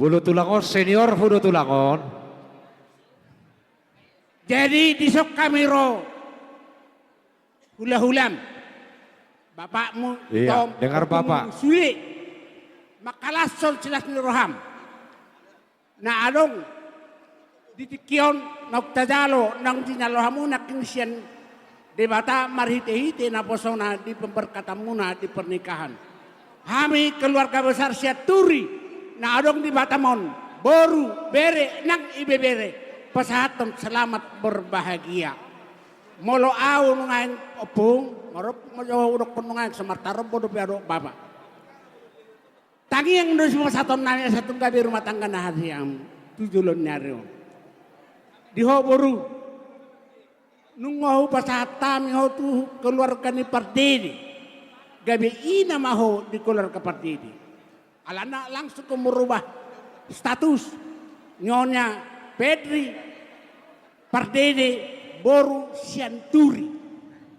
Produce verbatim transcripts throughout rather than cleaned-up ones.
Molo tulang on senior, molo tulang on. Jadi dison hami ro hulahulam, bapakmu, iya, Tom, dengar ompungmu, bapak. Sude mangkalashon silas ni roham. Na adong di tingki on naung tajalo, naung jinalo hamu nangkin sian Debata marhitehite naposona di pemberkatanmuna di pernikahan. Hami keluarga besar Sianturi na adong di Batam on, boru, bere nang ibebere, pasahathon selamat berbahagia. Molo ahu nuaeng, ompung, marompu ma jo ahu hudokkon nuaeng, so martarombo dope ahu dohot bapa. Tangiang do sipasahatonnami asa tung gabe rumah tangga na hadean tu joloan ni ari on. Di ho boru, nunga hupasahat hami ho tu keluarga ni Pardede. Gabe ina ma ho di keluarga Pardede. Alana langsung ho merubah status. Nyonya Pedri Pardede boru Sianturi.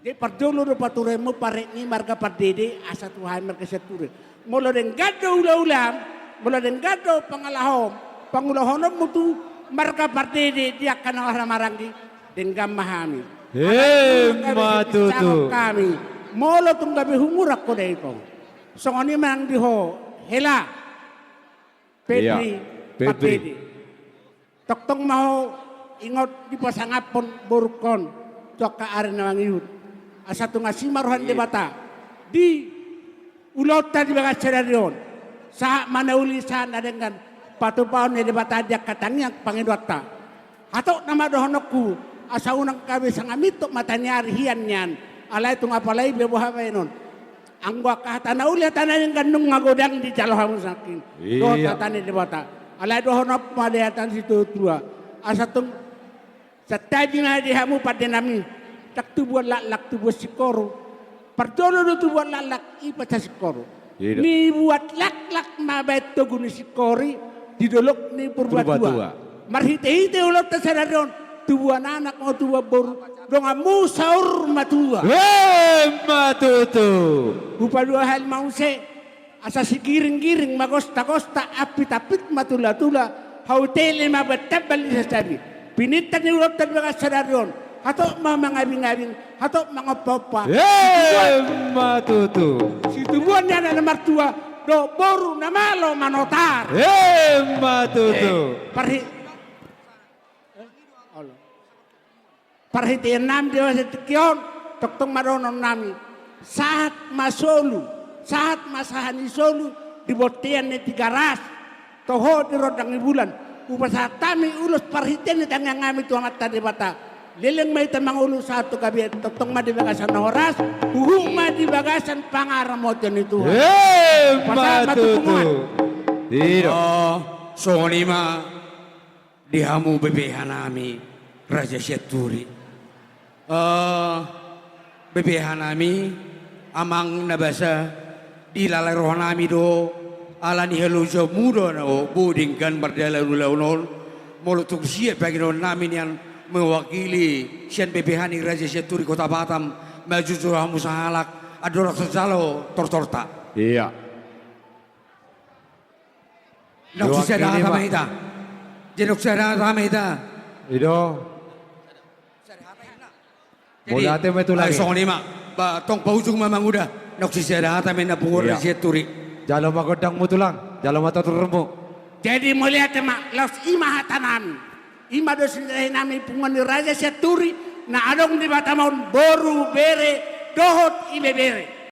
Jadi parjolo do paturenmu parik ni marga Pardede asa tu hami marga Sianturi. Molo denggan do ulaulaam, molo denggan do pangalahom, pangulahononmu tu marga Pardede di angka na marhahamaranggi, denggan ma hami. Emma tutu. Hami molo tung gabe humurang ho daipo. Songon i ma nang di ho hela Pedri, iya, Pedri Pardede. Tongtong ma ho ingot dipasangaphon borungkon tu angka ari na mangihut. Asa tung asi ma roha ni Debata di ulaonta di bagas sadari on, sahat ma na uli sahat na denggan, patupaon ni Debata di angka tangiang pangidoanta. Hatop nama dohononku, asa unang gabe sanga mintok mata ni ari hian nian. Alai tung apala i be boha baenon. Anggo angka hata na uli hata na denggan nunga godang dijalo hamu sangkin. Iya. Dohot hata ni Debata. Alai dohonon ma di hata ni situatua. Asa tung santabi ma di hamu pandenami. Ndang tubuan laklak tubuan singkoru. Parjolo do tubuan laklak i pansasingkoru. Iya. Nibuat laklak ma baen togu ni singkoru i di dolok ni Purbatua. Purbatua. Marhitehite ulaonta sadari on, tubuan anak ma ho tubuan boru, donganmu saur matua. Emma tutu. Hupaduahali ma muse, asa sigiringgiring ma gostagosta, ampitampit ma tulatula, hau tele ma baen tambal ni santabi. Pinangido ni ulaonta di bagas sadari on, hatop ma mangabingabing, hatop mangompaompa. Emma tutu. Situbuan ni anak na martua dohot boru na malo manotar. Emma tutu. Eh, parhi- eh, olo. Parhiteannami di bagasan tingki on, tongtong ma dohononnami. Sahat ma solu, sahat ma sahat ni solu di bontean ni Tigaras. Toho di rondang ni bulan, hupasahat hami ulos parhitean ni tangiangnami tu Amanta Debata. Leleng ma hita mangolu sahat tu gabe, tongtong ma di bagasan na horas, huhut ma di bagasan pangaramotion ni Tuhan. Emma tutu. Pasahat ma tu punguan. Ido. Oh, songon i ma di hamu bebehanami Raja Sianturi. Eh, bebehanami, amang na basa, dilalai rohanami do, ala ni halojaonmu do na boi denggan mardalan ulaon on, molo tung sian pangidoannami nian mewakili sian bebeha ni Raja Sianturi Kota Batam, maju jo hamu sahalak, andorang so jalo tortorta. Iya. Naung sisada hata ma hita. Jadi naung sisada hata ma hita. Ido. Mauliate ma tulang. Ai songon i ma. Ba, tong paujung ma manguda. Naung sisada hata ma hita punguan Raja Sianturi. Jalo ma gondangmu tulang. Jalo ma tortormu. Jadi mauliate ma, laos i ma hatanami. I ma dos ni dainami punguan ni Raja Sianturi na adong di Batam on, boru, bere dohot ibebere.